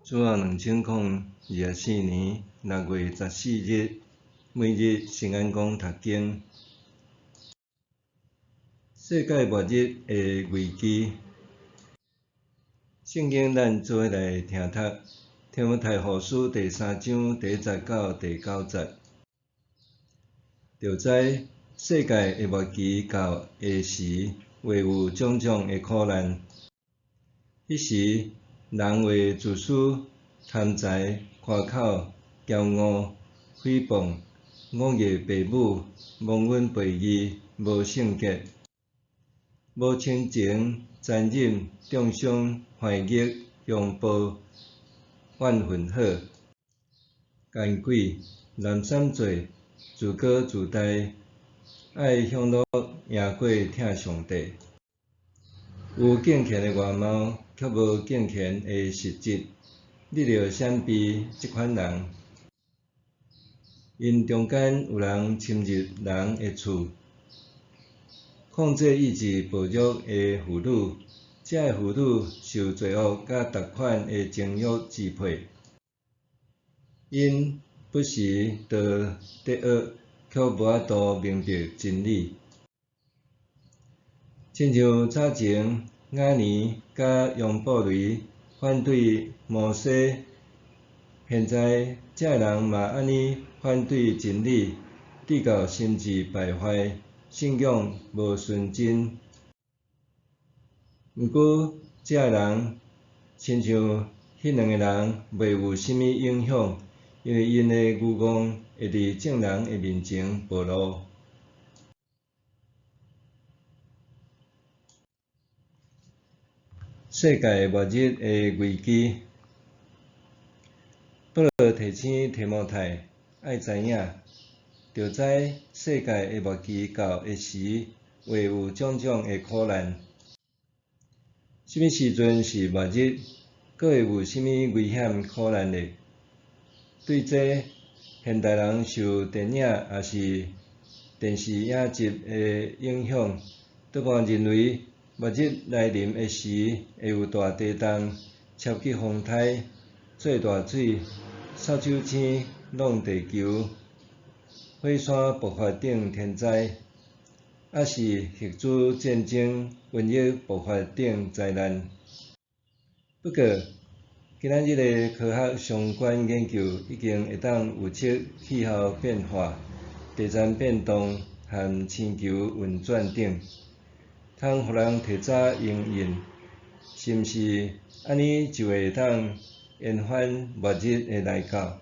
主後2024年6月14日，每日聖安講讀經。世界末日的危機。聖經咱做伙來聽讀《提摩太後書》第三章第一節到第九節。著知世界的末期到的時，會有種種的苦難。彼時，人會自私、貪財、誇口、驕傲、毀謗、忤逆父母、忘恩背義、無聖潔、無親情、殘忍、中傷、橫逆、兇暴、怨恨好、奸詭、濫散做、自高自大、愛享樂贏過疼上帝。有敬虔的外貌，卻無敬虔的實質，你著閃避這款人。𪜶中間有人侵入人的厝，控制意志薄弱的婦女，這个婦女受罪惡佮逐款的情欲支配。𪜶不時著得惡，卻無法度明白真理。親像早前雅尼佮楊布雷反對摩西，現在這个人嘛按呢反對真理，直到心智敗壞，信仰無純真。毋過，這个人親像彼兩个人袂有啥物影響，因為𪜶的愚戇會佇眾人的面前暴露。世界末日的危機。保羅提醒提摩太愛知影，著知世界的末期到的時，會有種種的苦難。啥物時陣是末日？閣會有啥物危險苦難呢？對這，現代人受電影抑是電視影集的影響，多半認為末日來臨的時，會有大地動、超級風颱、做大水、掃帚星挵地球、火山爆發等天災，抑是核子戰爭、瘟疫爆發等災難。不過，今仔日的科學相關研究已經會當預測氣候變化、地層變動和星球運轉等，通予人提早因應，是毋是按呢就會當延緩末日的來到，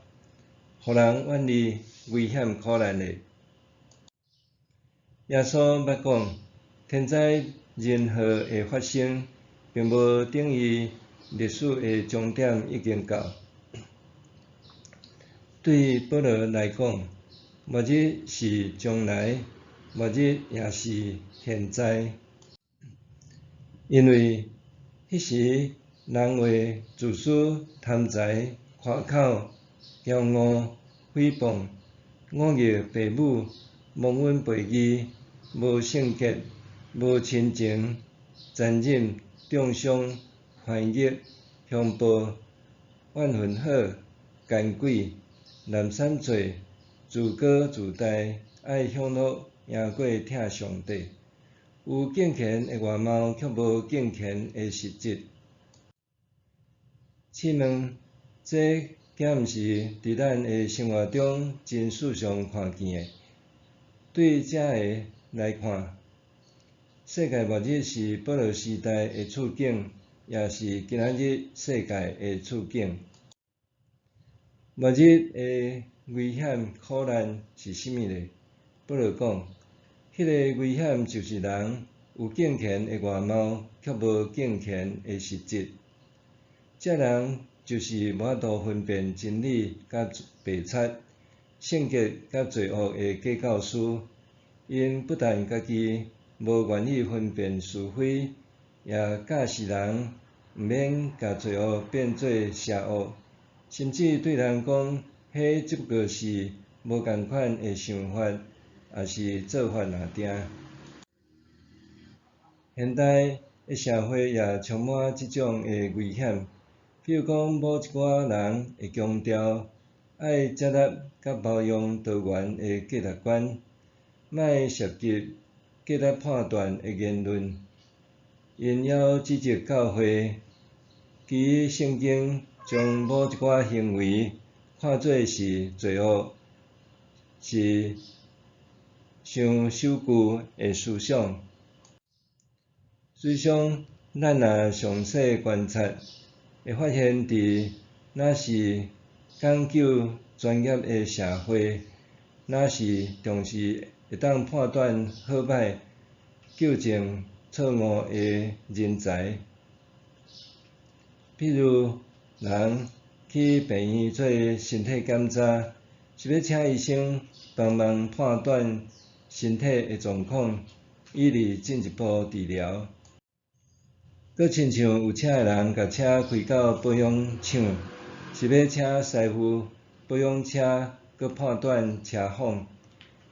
予人遠離危險苦難呢？耶穌捌講，天災人禍的發生，並無等於歷史的終點已經到。對保羅來講，末日是將來，末日也是現在。因為彼時人會自私、貪財、誇口、驕傲、毀謗、忤逆父母、忘恩背義、無聖潔、無親情、殘忍、中傷、橫逆、兇暴、怨恨好、奸詭、濫散做、自高自大、愛享樂贏過疼上帝。有敬虔的外貌，卻無敬虔的實質。試問，這敢毋是佇咱的生活中真時常看見的？對這个來看，世界末日是保羅時代的處境，也是今仔日世界的處境。末日的危險苦難是啥物呢？保羅講，彼个危險就是人有敬虔的外貌，卻無敬虔的實質。這人就是無法度分辨真理佮白賊、聖潔佮罪惡的假教師。𪜶不但家己無願意分辨是非，也教示人毋免共罪惡變做邪惡，甚至對人講，彼只不過是無仝款的想法，抑是做法爾定。現代的社會也充滿這種的危險。比如講，某一寡人會強調愛接納佮包容多元的價值觀，莫涉及價值判斷的言論。𪜶猶指責教會基於聖經將某一寡行為看做是罪惡，是傷守舊的思想。事實上，咱若詳細觀察，會發現佇若是講究專業的社會，若是重視會當判斷好歹、糾正錯誤的人才。譬如，人去病院做身體檢查，是欲請醫生幫忙判斷身體的狀況，以利進一步治療。閣親像有車的人共車開到保養廠，是欲請師傅保養車，閣判斷車況。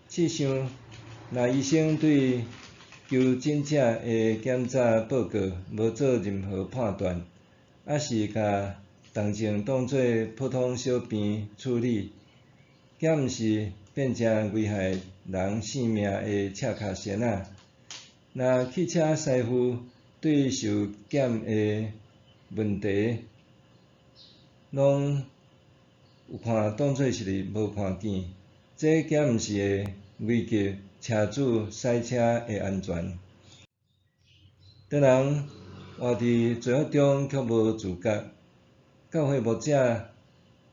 試想，若醫生對求診者的檢查報告無做任何判斷，抑是共重症當做普通小病處理，敢毋是變成危害人性命的赤跤仙仔？若汽車師傅對受檢的問題，攏有看當做是無看見，這敢毋是會危及車主駛車的安全？當人活佇罪惡中卻無自覺，教會牧者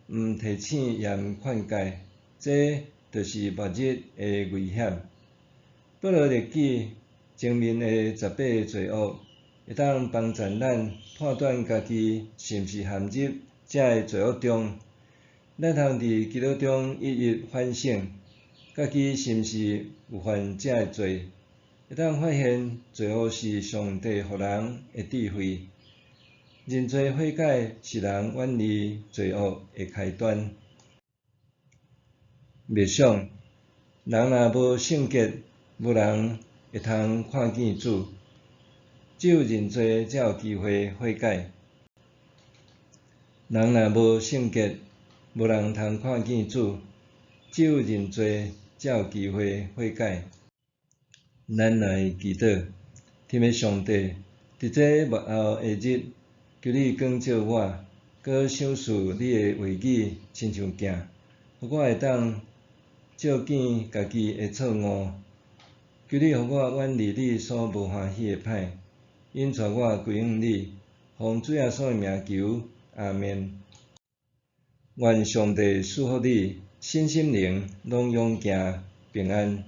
毋提醒也毋勸誡，這就是末日的危險。保羅列舉前面的18个罪惡，會當幫助咱判斷家己是毋是陷入這个罪惡中。咱通佇基督中一一反省，家己是毋是有犯這个罪，會當發現罪惡是上帝予人的智慧。認罪悔改是人遠離罪惡的開端。默想，人若無聖潔，無人會通看見主。只有認罪，才有機會悔改。人若無聖潔，無人通看見主。只有認罪，才有機會悔改。咱來祈禱，天父上帝，佇這末後的日，求你光照我，閣賞賜你的話語，親像鏡，予我會當照見家己的錯誤。求你予我遠離你所無歡喜的歹，引帶我歸向你，奉主耶穌的名求，阿們。願上帝賜福你，身心靈攏勇健平安。